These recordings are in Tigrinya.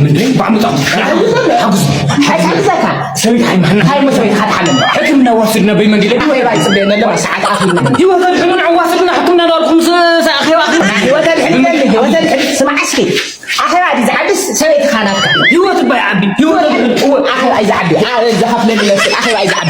ምንድን ባዕምጣ ሓግዝ ሓግዘካ ሰበይት ሓይማሕና ሓይሞ ሰበይት ሓትሓለም ሕክምና ወስድና በይመንዲ ለይ ወይ ባይ ጽበየ ነለማ ሰዓት ኣኽልና ህይወት ኣድሕኑን ዕዋስድና ሕክምና ናልኩም ሰኣኺ ኣኺ ህይወት ኣድሕን ህይወት ኣድሕን ስማዕ እስኪ ኣኺ ኣዲ ዝዓብስ ሰበይት ኻናትካ ህይወት ባይ ዓቢ ህይወት ኣድሕን ኣኺ ኣይ ዝዓቢ ኣኺ ዝኸፍለኒ መስል ኣኺ ኣይ ዝዓቢ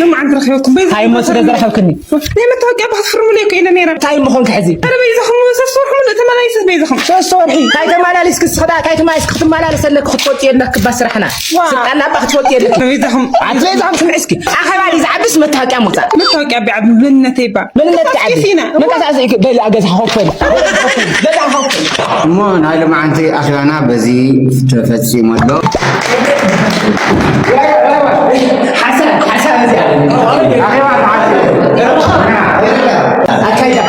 ሎም ዓንት ረኺበኩም በይ ሃይሞ ስለ ዘረኸብክኒ ናይ መታወቂያ ባክ ፍርሙለይ እኮ ኢለ ነይረ እንታይ ምኾንክ ሕዚ ኣረ በይዛኹም ሰስርሑ ሙሉእ ተመላሊሰ በይዛኹም ሶስተ ወርሒ እንታይ ተመላሊስክ እስኸ እንታይ ትማይስ ክትመላለስ ኣለክ ክትፈልጥ የለክ ባ ስራሕና ዋ። ስልጣና ባ ክትፈልጥ የለክ በይዛኹም ኣቲ በይዛኹም ስምዕ እስኪ ኣኸባዲ ዝዓብስ መታወቂያ ሙፃእ መታወቂያ ቢዓብ መንነተይ ባ መንነት ዓቢ ኢና መንቀሳቀሲ በል ኣገዛ ሆፈል ገዛ ሆፈል እሞ ናይ ሎማዓንቲ ኣኼባና በዚ ተፈጺሙ ኣሎ። ሓሳብ ሓሳብ እዚኣ ኣኼባ መዓልቲ ኣካይዳ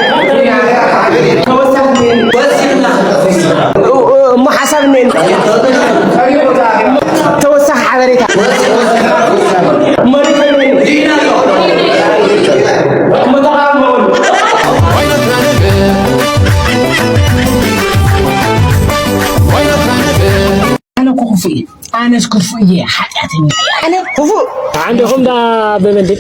ተወሳኺ ወሲድና እሞ ሓሳብ እኔን ተወሳኺ ሓበሬታ መሪሕነት መተቓወሉ ኣነ እኮ ክፉእ እየ ኣነስ ክፉእ እየ ሓጢኣተኛ እየ ኣነ ክፉእ ዓንዲኹም ዳ በመንድል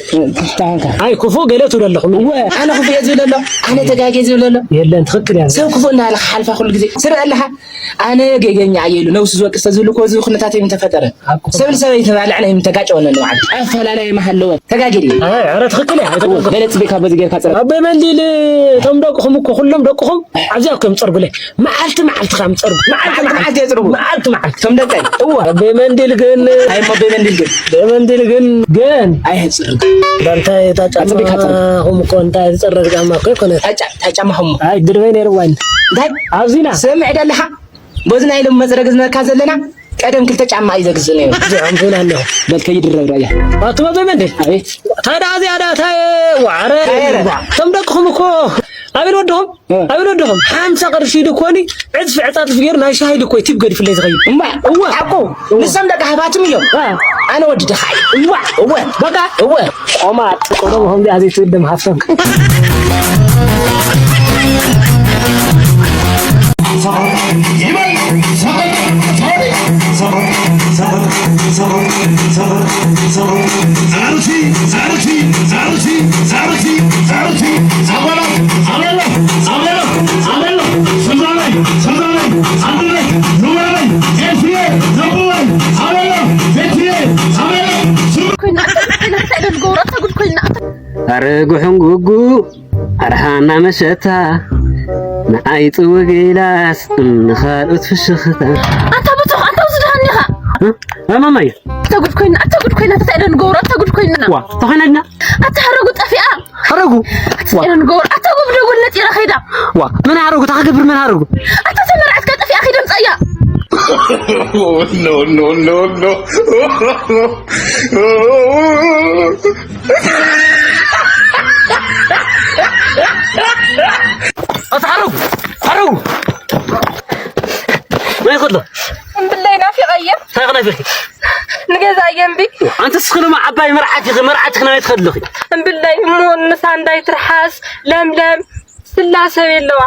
ታንካ ኣይ ክፉእ ገለ ትብሉ ኣለኹም እወ ኣነ ክፉእ እየ ዝብል ኣሎ ኣነ ተጋጌ ዝብል ኣሎ የለን ትኽክል እያ ሰብ ክፉእ እናበለ ክሓልፋ ኩሉ ግዜ ስርእ ኣለኻ ኣነ ገገኛ እየ ኢሉ ነብሱ ዝወቅስ ተዝህሉ እኮ እዚ ኩነታት የምተፈጠረ ሰብ ንሰበይ ተባልዕና የምተጋጨወነ ንባዕሉ ኣፈላላይ መሃለወ ተጋጌ ድዩ ኧረ ትኽክል እያ ኣይተጠቅም ገለ ፅቤካ በዚ ጌርካ ፅረ ኣብ በመንድል እቶም ደቅኹም እኮ ኩሎም ደቅኹም ኣብዚኣ እኮ የምፀርጉለ መዓልቲ መዓልቲ ኻ ምፀርጉ መዓልቲ መዓልቲ የፅርጉ መዓልቲ መዓልቲ እቶም ደቀይ እወ በመንድል ግን ኣይ እሞ በመንድል ግን በመንድል ግን ግን ኣይህፅርግ እንታይ እታ ጫማ ኣፅቢካ ፅርግ። ኹም እኮ እንታይ ዝፀረግ ጫማ እኮ ይኮነ ታጫ ታጫማ ኹም ኣይ ግድበይ ነይርዋ እንታይ ኣብዚና ስምዕ ደለኻ በዚ ናይ ሎም መፅረግ ዝመካ ዘለና ቀደም ክልተ ጫማ እዩ ዘግዝእ ነይሩ እዚኦም ዝብል ኣለኹ በል ከይድረብ ራያ ኣቱማ በመንድል ኣቤት ታዳ እዚኣ ዳ እንታይ ዋዕረ ኧረ። እቶም ደቅኹም እኮ ኣቤል ወድኹም ኣቤል ወድኹም ሓምሳ ቅርሺ ኢሉ ኮኒ ዕፅፊ ዕፃፅፊ ገይሩ ናይ ሻሂ ኢሉ ኮይ ቲብ ገዲፍለይ ዝኸይድ እማ እወ ሓቁ ንሶም ደቂ ሃባትም እዮም ኣነ ወዲ ድኻ እዩ እዋ እወ በቃ እወ ቆማጥ ቆዶም ከምዚኣ ዘይትውደም ሃፍቶም ኮይና ኣታ እንታይ ደልጎ ኣታ ጉድ ኮይና ኣታ ኣረ ጉሕንጉጉ ኣርሓና መሸታ ንዓይ ጥውግ ኢላስ ንኻልኦት ፍሽኽታ ኣታ ብቱኽ ኣታ ውስድሃኒኻ ኣማማየ ኣታ ጉድ ኮይና ኣታ ጉድ ኮይና እንታይ ደልጎ ኣታ ጉድ ኮይና ዋ ተኾነልና ኣታ ሓረጉ ጠፊኣ ሓረጉ እንታይ ደልጎ ኣታ ጉብ ደጉል ነጢራ ኸይዳ ዋ መን ሓረጉ ታኸገብር መን ሓረጉ ኣታ ተመርዓትካ ጠፊኣ ኸይደ ምፀያ no, no, no, no. ኣታ ሓረጉ ሓረጉ ናይ ከሎ እምብለይ ናፊቐየ እንታይ ከናፊኺ ንገዛ እየ እምቢ ኣንተ ስኽልማ ዓባይ መርዓት ኢኺ መርዓት ኢኺ ናይ ትኸድልኺ እምብለይ እሞ ንሳ እንዳይ ትርሓስ ለምለም ስላሰ የለዋ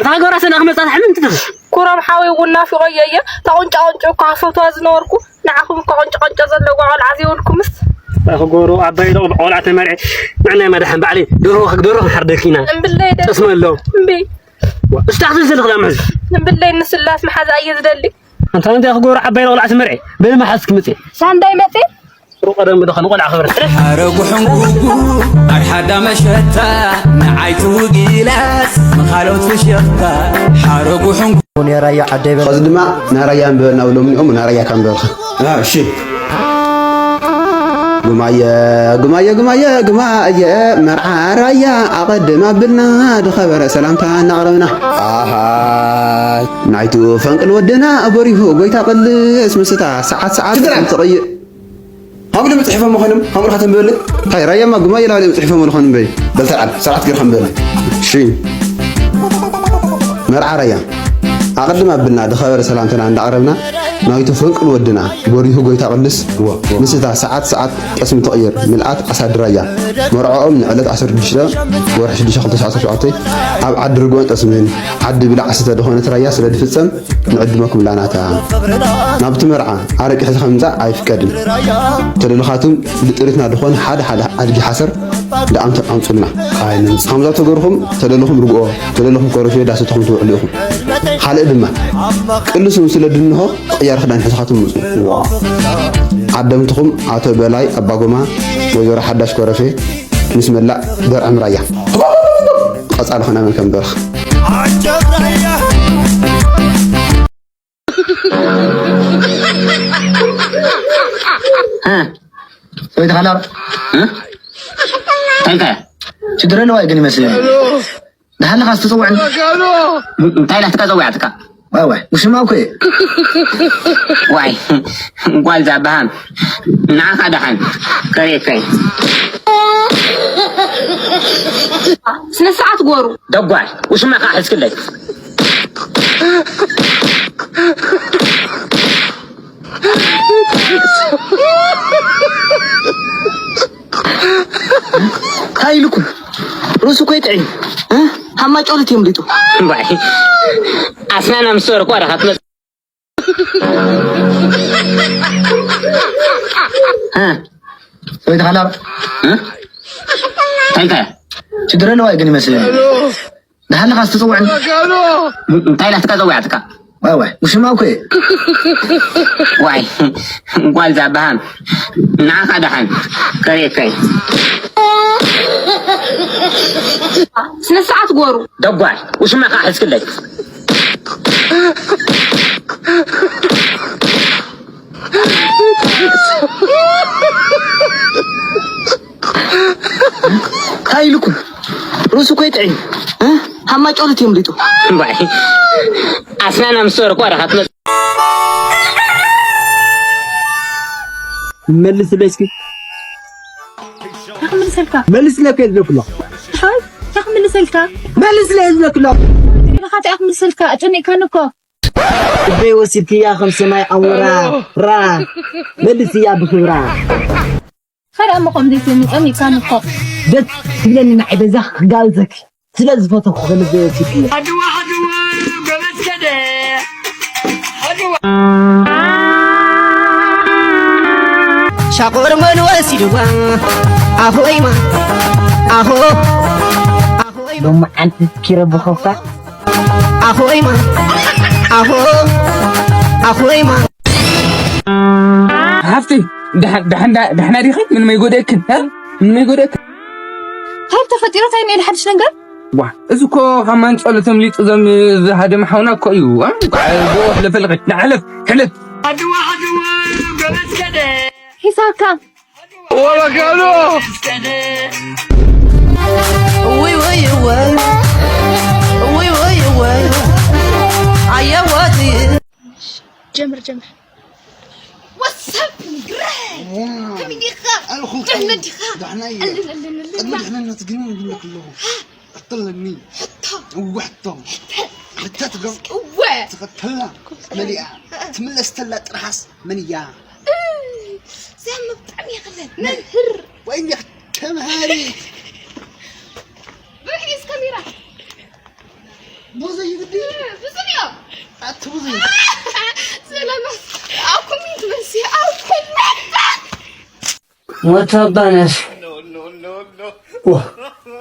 ታገራ ሰና ክመጻ ትሕምን ትትፍ ኩራም ሓወይ እውን ናፊቐዮ እየ ታቁንጫ ቁንጭ እኳ ፈትዋ ዝነበርኩ ንዓኹም እኳ ቁንጭ ቁንጭ ዘለዋ ቆልዓ ዘይብልኩምስ ክጎሩ ዓባይ ዶ ቆልዓ ተመርዒ ንዕናይ መድሓን ባዕለይ ደርሆ ደርሆ ክንሓርደኪ ኢና እምብለይ ደ ጠስመ ኣሎ እምቢ እስታሕ ትብል ዘለኽ ዳምዕዚ እምብለይ ንስላስ መሓዛ እየ ዝደሊ ኣንታ እንታይ ክጎሩ ዓባይ ቆልዓ ተመርዒ በመሓዝ ክምጽእ ሳንዳይ መጽ ሩቅ ቀደም ብለኻ ንቆልዓ ክብረት ሓረጉ ሕንጉጉ ኣድሓዳ መሸታ ንዓይ ትውጊላስ ንኻልኦት ፍሽኽታ ሓረጉ ሕንጉ ናይ ራያ ዓደይ በል ኸዚ ድማ ናይ ራያ እንበልና ብሎምኒ እሞ ናይ ራያ ካብ እንበልኻ እሺ ጉማየ ጉማየ ጉማየ ጉማየ መርዓ ራያ ኣቐድም ኣብልና ዝኸበረ ሰላምታ እናቕረብና ኣሃ ናይቱ ፈንቅል ወድና በሪሁ ጎይታ ቅልስ ምስታ ሰዓት ሰዓት ትቕይእ ሃምሉ ምጽሕፎም ምዃኖም ሃምሉ ከተንብበለይ እንታይ ራያማ ጉማየ ላለ ምጽሕፎም ምዃኖም በይ በልተዓል ሰራት ጌርካ ንበለይ እሺ መርዓ ራያ ኣቐድም ኣቢልና ዝኸበረ ሰላምታና እንዳቕረብና፣ ናይቱ ፈንቅል ወድና በሪሁ ጎይታ ቅዱስ፣ ምስታ ሰዓት ሰዓት ጠስሚ ትቕይር ምልኣት ኣሳድራያ፣ መርዓኦም ንዕለት ዓሰርተ ሽዱሽተ ወርሒ ሽዱሽተ ክልተ ሽሕን ዓሰርተ ሸውዓተን ኣብ ዓዲ ርግኦን ጠስምን ዓዲ ብላዕ ስተ ዝኾነት ራያ ስለ ዝፍጸም፣ ንዕድመኩም ላናታ። ናብቲ መርዓ ኣረቂ ሒዝካ ምምጻእ ኣይፍቀድን። ተደለኻትም ብጥሪትና ዝኾነ ሓደ ሓደ ኣድጊ ሓሰር ደኣ ኣምጽኡልና። ኣይንምጽእ። ከምዛ ተገርኹም ተደለኹም ርግኦ፣ ተደለኹም ኮረፌ ዳሰተኹም ትውዕሉ ኢኹም። ካልእ ድማ ቅልስም ስለ ድንሆ ቅያር ክዳን ሒዝኻትም ምጹ። ዓደምትኹም ኣቶ በላይ ኣባጎማ፣ ወይዘሮ ሓዳሽ ኮረፌ ምስ መላእ ደርዕም ራያ። ቀጻሊ ኸና መን ከም በርኽ። እ? ወይ ተኻላ። እ? እንታይ እንታይ? ችግር የለዋ ግን ይመስለኝ። ደሓን ኢኻ ዝተጸውዐኒ? እንታይ ኢላ ትካ ጸዊዓትካ? ዋይ ዋይ፣ ውሽማ እኮ እየ። ዋይ፣ ጓል ዛባሃም። ንዓኻ ደሓን። ከሬከይ። ስነ ስርዓት ጎሩ። ደጓል፣ ውሽማ ኸዓ ሕዝክለይ። እንታይ ኢልኩም? ርእሱ እኮ ይጥዕም። እ? ሃማ ጨውለት እዮም ሊጡ። እምባይ። ኣስናና ምስ ወርቁ ኣረኻት መ- እ? ወይ ተኻላ። እ? እንታይ እንታይ? ችግር ኣለዋ ግን ይመስለኒ። ደሓን ኢኻ ዝተጸውዐኒ? እንታይ ኢላ ትካ ጸዊዓትካ? ዋይ ዋይ፣ ውሽማ እኮ እየ። ዋይ፣ ጓል ዛባሃም። ንዓኻ ደሓን። ከሬከይ። ስነ ስርዓት ጎሩ። ደጓል፣ ውሽማ ኸዓ ሕዝክለይ። እንታይ ኢልኩም? ርእሱ እኮ ይጥዕም። እ? ሃማ ጨውለት እዮም ሊጡ። እምባይ። ኣስናና ምስ ወርቁ ኣረኻት መ- መልስለይ እስኪ። እንታይ ክምልሰልካ? መልስለይ እኮ እየ ዝብለክሎ። እንታይ? እንታይ ክምልሰልካ? መልስለይ እየ ዝብለክሎ። ኢልካ እንታይ ክምልሰልካ? ኣጨኒቕካኒ እኮ። ልበይ ወሲድክያ ከም ሰማይ ኣሞራ። ራ። መልስያ ብኽብራ። ካልእ እሞ ከምዚ ትምጸም ይካን እኮ። ደስ ትብለኒ ንዓይ በዛ ክጋብዘኪ ስለ ዝፈተኹ ከልበ ወሲድክያ። ኣድዋ፣ ኣድዋ፣ ጎበዝ ከደ። ኣድዋ። ሻቆር መን ወሲድዋ? ኣሆይማ፣ ኣሆ፣ ኣሆይማ። ሎማዓንቲ ኪረብኸካ። ኣኾይማ፣ ኣኾ፣ ኣኾይማ። ሃፍተይ፣ ደሓ-፣ ደሓ-፣ ደሓና ዲኺ? ምንም ኣይጎደእክን፣ እ? ምንም ኣይጎደእክን። እንታይ ተፈጢሩ? እንታይ እኒኦ ሓድሽ ነገር? ዋ፣ እዚ እኮ ካብ ማንጸሎ ተምሊጡ ዘም-፣ ዝሃደመ ሓውና እኮ እዩ። እ? እንቋዕ ብኡ ሕለፈልኺ። ንሕለፍ፣ ሕለፍ። ኣድዋ፣ ኣድዋ፣ ጎበዝ ከደ። ሒሳብካ። ወረጋሎ። ውይ፣ ውይ፣ ውይ። ውይ፣ ውይ፣ ውይ። ኣየወት። ጀምር፣ ጀምር። ወሰብ ግረ። ከመይ ዲኻ? ኣልኹ። ደህና ዲኻ? ደህና እየ። እልን፣ እልን፣ እልን። ቅድሚ ደህንነት ግን ይብለክ ኣለኹ። ሕቶ ኣለኒ። ሕቶ? እወ፣ ሕቶ። ሕቶ። ሕቶ ትገብር። እወ። ትኸተላ መሊኣ። ትምለስ ተላ ጥርሓስ መን እያ? እዛ እሞ ብጣዕሚ እያ ከለን። መምህር። ወይኔ ተምሃሪ። ብርሒስ ካሜራ። ብዙ ይግዲ። ብዙ ድዮ? ኣቲ ብዙ። ሰላም። ኣብ ኮሜንት መልሲ፣ ኣብ ኮሜንት። ሞት ኣባነሽ። ዋ፣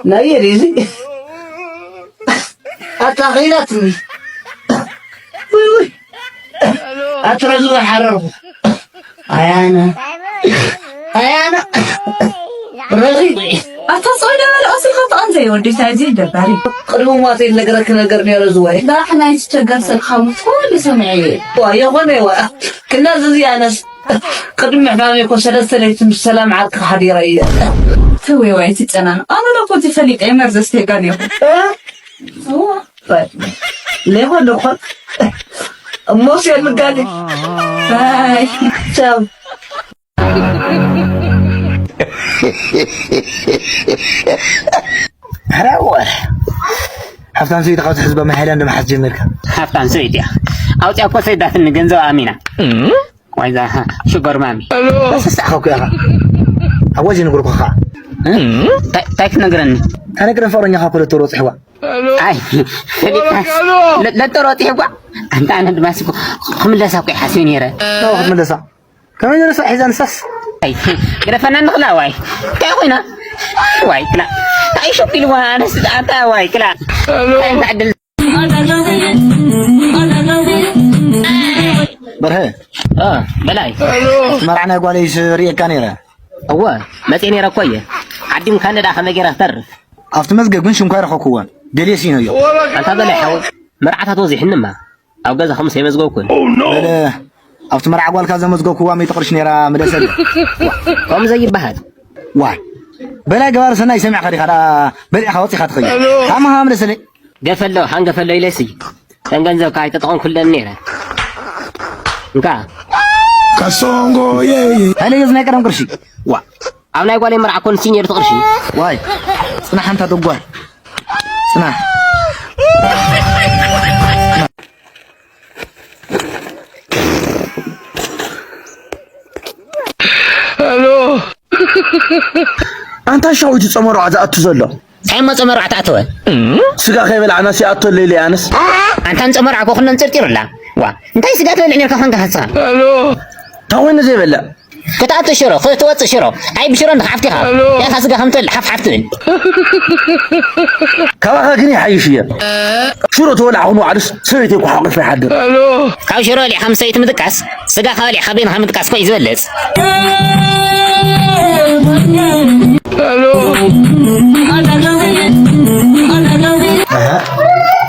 ናይ የዲዚ ኣታ ኺላትኒ። ውይ፣ ውይ። ኣትረዝበ ሓረርኩ። ኣያነ፣ ኣያነ፣ ረኺበ። ኣታ ጾይ ደበለ፣ ኣስልካ ተቐንዘ ወዲ ሳይዚ ደባሪ። ቅድሚ ሞተይ ዝነገረኪ ነገር ነይሩ ዝወይ። ዳሕና ይትቸገር ሰልካ ሙት ኩሉ ሰሚዐ እየ። ዋ፣ የኾነ ይዋ። ክናዝዝ እየ ኣነስ። ቅድሚ ምሕማመይ እኮ ሰለስተ ለይቲ ምስ ሰላም ዓርኪ ሓዲረ እየ። ተወይ ዋይ ትጨናነቕ። ኣነ ዶ እኮ እቲ ፈሊጠ እየ መርዘ ስቴጋ ነይሩ። እ? እዋ። ለይኾን ዶ እኮ እሞስ የልጋሊ። ባይ። ቻው። ኧረ እወ። ሃብታም ሰበይቲ ካብ ትሕዝ በማይ ሃይላንድ ምሓዝ ጀሚርካ። ሃፍታም ሰበይቲ እያ። ኣውፅያ እኮ ሰይዳትኒ ገንዘብ ኣሚና። ዋይዛ ሽጎር ማሚ። ተሰሳዕኸኩ ኢኻ። ኣዋጅ ይነግርኩኻ። እንታይ እንታይ ክትነግረኒ? ተነግረን ፍቕረኛኻ እኮ ለተሮ ፅሕዋ። ኣይ ፈሊጥካስ። ለ- ለተሮ ፅሕዋ። ኣንታ ኣነ ድማ ስኩ ክምለሳ እኮ ይሓስብ ነይረ። ነው ክትምለሳ። ከመይ ገለ ሰብ ሒዛ ንሳስ? ኣይ ግደፈና ንኽላ ዋይ። እንታይ ኮይና? ዋይ ክላ። እንታይ ሹክ ኢልዋ ኣነስ ኣታ ዋይ ክላ። እንታይ ዕድል በርሀ። እ፣ በላይ። መርዓ ናይ ጓለይስ ርእየካ ነይረ። እወ፣ መጽየ ነይረ እኮ እየ። ዓዲም ካነዳ ከመይ ገይረ ክተርፍ? ኣብቲ መዝገብ ግን ሽምኳ ኣይረኸብኩዎን። ደልየ ስኢነዮ። ኣንታ በላይ ሓወይ፣ መርዓታት ወዚሕንማ ኣብ ገዛኹም ሰይመዝገብኩን። በለ፣ ኣብቲ መርዓ ጓልካ ዘመዝገብኩዋ ሚእቲ ቅርሺ ነይራ ምለሰለ። ከምኡ ዘይበሃል። ዋይ፣ በላይ ገባር ሰናይ ሰሚዕካ ዲኻ ደኣ በሊዕካ ወጺኻ ትኸይድ? ሃመሃ ምለሰለይ። ገፈሎ፣ ሃንገፈሎ ኢለሲ። እተን ገንዘብካ ኣይተጠቐምኩለን ነይረ። እንካ። ካሶንጎ፣ የ፣ የ። ሃይለ፣ እዚ ናይ ቀደም ቅርሺ። ዋ፣ ኣብ ናይ ጓለይ መርዓ ኮን ሲኒየር ቅርሺ። ዋይ፣ ጽናሕ ኣንታ ደጓል። ጽናሕ። ኣንታ ሻዊት ጸመሮ ዝኣቱ ዘሎ። እንታይ እሞ ጸመሮ ኣተኣተወ? ስጋ ከይበላዕና ሲኣቶ ለይለ ኣነስ። ኣንታ ንጸመሮ ኣኮ ኩለን ጽርጢሩላ። ዋ፣ እንታይ ስጋ ትበልዕ ነርካ ኮንካ ሓስኻ? እንታይ ኮይኑ ዘይበልዕ? ክትኣቱ ሽሮ፣ ክትወጽእ ሽሮ። ኣይ ብሽሮ እንድኻ ሓፍቲኻ። ያኻ ስጋ ከም ትበልዕ ሓፍ ሓፍ ትብል። ካባኻ ግን ይሓይሽ እየ። ሽሮ ተበላዕኹን ዋዕድስ ሰበይተይ እኮ ሓቑፈ ይሓድር። ካብ ሽሮ በሊዕኻ ምስ ሰበይቲ ምድቃስ፣ ስጋ ከበሊዕኻ በይንኻ ምድቃስ እኮ እዩ ዝበልጽ። ኣሃ፣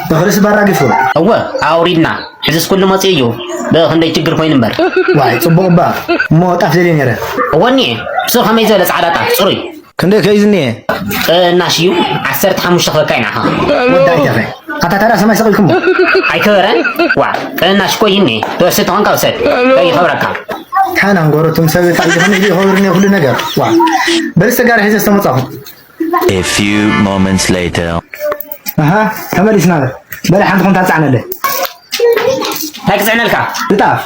ብኽልስ ባራ ግፍሩ። እወ፣ ኣውሪድና። ሕዝስ ኩሉ መጺኡ እዩ። ብኽንደይ ችግር ኮይኑ እምበር። ዋይ፣ ጽቡቕ እባ። እሞ ጣፍ ደልየ ነይረ። እወ እኒኤ። ብሱ ከመይ ዝበለ ጻዕዳ ጣፍ፣ ጽሩይ። ክንደይ ከ እዩ ዝኒኤ? ቅናሽ እዩ፣ ዓሰርተ ሓሙሽተ ክበካ ኢና። ወዲ ኣይተኸ። ኣታ ታዲያ ሰማይ ሰቒልኩሞ? ኣይከበረን? ዋ፣ ቅናሽ እኮ እዩ እኒኤ። ትወስድ ተኾንካ ውሰድ። ከይኸብረካ። ሓናን ጎረቱም ሰብ ጣል ዝኾነ እዩ ይኸብርኒ ኩሉ ነገር። ዋ። በልስ ተጋሪ ሒዘ ዝተመጻኹ። A few moments later. ኣሃ፣ ተመሊስና። በለ ሓንቲ ኮንታ ጻዕነለ። እንታይ ክጽዕነልካ? ንጣፍ።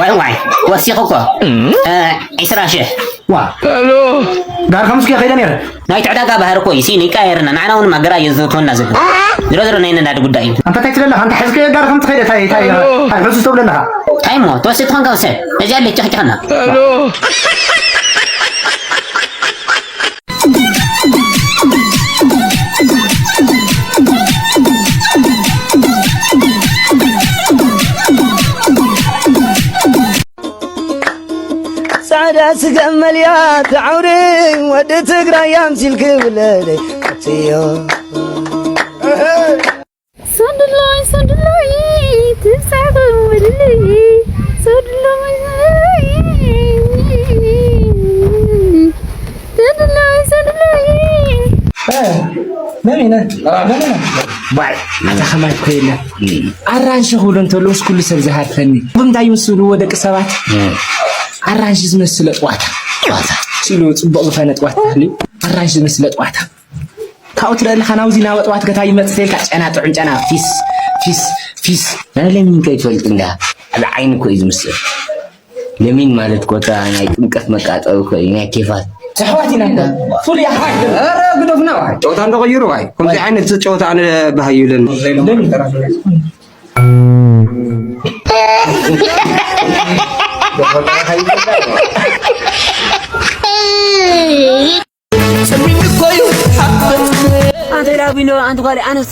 ዋይ፣ ዋይ፣ ወሲኹ እኮ። እ፣ ዒስራ ሽሕ። ዋ። ጋር ከምስኪ ከይደ ነይረ። ናይቲ ዕዳጋ ባህሪ እኮ እዩ፣ ሲኒ ይቀያየርና። ንዓና እውን ማገራ እዩ ዘውትወና ዘሎ። ዝሮ ዝሮ ናይ ነዳዲ ጉዳይ እዩ። ኣንታ እንታይ ትብለኻ? ኣንታ ሕዝከ ጋር ከምቲ ከይደ ታይ፣ ታይ፣ ታይ ሕዙ ትብለለኻ? እንታይ እሞ? ትወስድ ትኾንካ ውሰድ። ነዚኣ ኣለች ጨኽጭኽና። ጻዕዳ ስገም መልያ ተዓውሪ ወዲ ትግራይ ኣምሲልኪ ውለደይ ኣትዮ። ሰንድላይ ሰንድላይ ትብጻሕ ወልለይ ሰንድላይ ሰንድላይ ሰንድላይ መሚነ መሚነ ባይ ኣታ ከማይ እኮ የለ ኣራንሺ ክብሎ እንተለውስ ኩሉ ሰብ ዝሃርፈኒ ብምንታይ ይምስልዎ ደቂ ሰባት ኣራንሺ ዝመስለ ጥዋታ ጥዋታ ሲሉ ጽቡቕ ዝኾነ ጥዋታ ተኽሊ ኣራንሺ ዝመስለ ጥዋታ ካብኡ ትረአ ኣለኻ ናብዚ ናብ ኣጥዋት ገታ ይመጽእ ተልካ ጨና ጥዑም ጨና ፊስ ፊስ ፊስ ናይ ለሚን ከይትፈልጥ እንዳ ኣብ ዓይኒ እኮ እዩ ዝምስል ለሚን ማለት ኮታ ናይ ጥምቀት መቃጠዊ እኮ እዩ ናይ ኬፋት ኣሕዋት ኢና እንዳ ፍሉይ ኣሕዋት ኧረ ግደፉና ዋይ ጨወታ እንዶ ቀይሩ ዋይ ከምዚ ዓይነት ጨወታ ኣነ ባህዩለን ጽምኝ እኮ እዩ ሓፍተይ። ኣንተ ኢላ ቢኖ ኣንቲ ጓል ኣነስ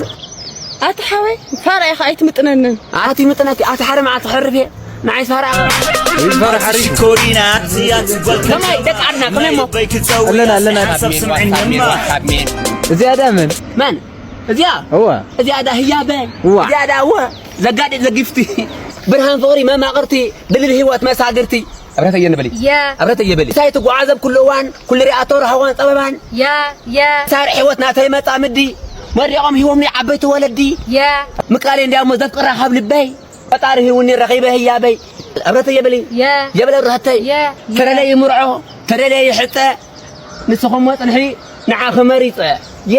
ኣቲ ሓወይ ፋራ ኢኻ ኣይትምጥነንን። ኣቲ ምጥነኪ ኣቲ ሓደ መዓልቲ ክሕርፍ እየ ንዓይ ፋራ ኢኻ። ከማይ ደቂ ዓድና ከመይ እሞ ኣለና ኣለና እዚኣ ዳ መን መን እዚኣ እዋ እዚኣ ዳ ህያበ እዋ እዚኣ ዳ እወ ዘጋድድ ዘጊፍቲ ብርሃን ፍቕሪ መማቕርቲ ድልድል ህይወት መሳግርቲ ኣብረተየ ንበሊ የ ኣብረተየ በሊ እንታይ ትጓዓዘብ ኩሉ እዋን ኩሉ ሪኣቶ ረሃዋን ጸበባን የ የ ሳር ሕይወት ናተይ መጻምዲ መሪቖም ሂቦምኒ ዓበይቲ ወለዲ የ ምቃለይ እንዲያሞ ዘፍቅራ ካብ ልበይ ፈጣሪ ሂቡኒ ረኺበ ህያበይ ኣብረተየ በሊ የ የበለ ርህተይ የ ተደለይ ምርዖ ተደለይ ሕጸ ንስኹም ጽንሒ ንዓኺ መሪጸ የ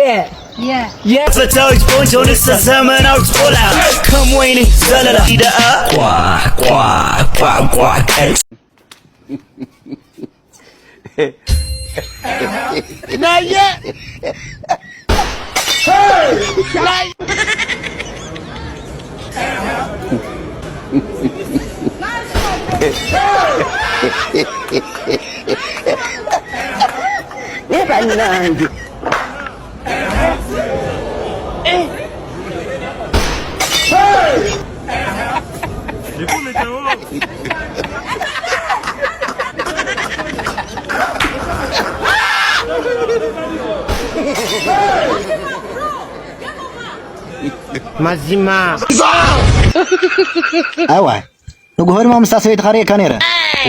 ፈታዊት ቆንጆ ንሳ ዘመናዊት ቆልዓ ከም ወይኒ ዘለላ ኢደኣ ቋ ቋ ቋ ቋ ቀጭ ናየ ናይ ማዚማ ኣዋ ንግሆ ድማ ምስታ ሰበይትኻ ርእየካ ነይረ።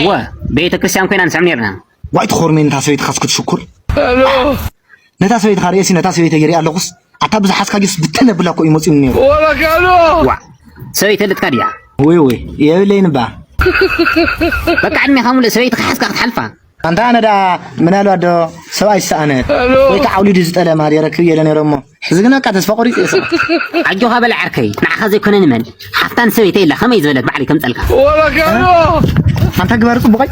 እወ ቤተ ክርስቲያን ኮይና ንስዕም ነርና። ዋይ ትኾርሜ ነታ ሰበይትኻስ ክትሽኩር። ነታ ሰበይትኻ ርእየሲ ነታ ሰበይተይ ይርኢ ኣለኹስ ኣታ ብዝሓዝካ ጊስ ብትን ኣብላ እኮ እዩ መፂኡ ነይሩ። ዋ ሰበይተ ልጥካ ድያ? ወይ ወይ የብለይን እባ። በቃ ዕድሜኻ ሙሉእ ሰበይትኻ ሓዝካ ክትሓልፋ። ኣንታ ኣነ ደኣ ምናልባት ዶ ሰብኣይ ዝሰኣነ ወይ ከዓ ኣውሊዱ ዝጠለማ ድየ ረክብ እየ ኢለ ነይረ እሞ ሕዚ ግን ኣቃ ተስፋ ቆሪፀ እየ ስቕ። ኣጆኻ በል ዓርከይ ንዓኻ ዘይኮነ ንመን ሓፍታን ሰበይተይ ኢላ ከመይ ዝበለት ባዕለይ ከምፀልካ። ኣንታ ግበር ፅቡቐይ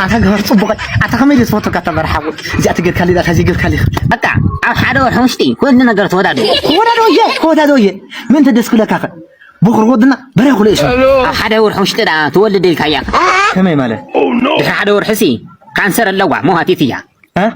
ኣንታ ግበር ፅቡቐይ ኣታ ከመይ ድየ ዝፈትወካ እታ መርሓቑ እዚኣ ትገድካሊ እታ ዘይገድካሊ በቃ ኣብ ሓደ ወርሒ ውሽጢ ኩሉ ነገር ተወዳዶ። ክወዳዶ እየ ክወዳዶ እየ ምእንቲ ደስ ክብለካ ኸ ብኽሪ ወድና በረ ኩሉ እሱ ኣብ ሓደ ወርሒ ውሽጢ ደኣ ትወልድ ኢልካያ። ከመይ ማለት ድሕሪ ሓደ ወርሒ ሲ ካንሰር ኣለዋ መውሃቲት እያ። እ?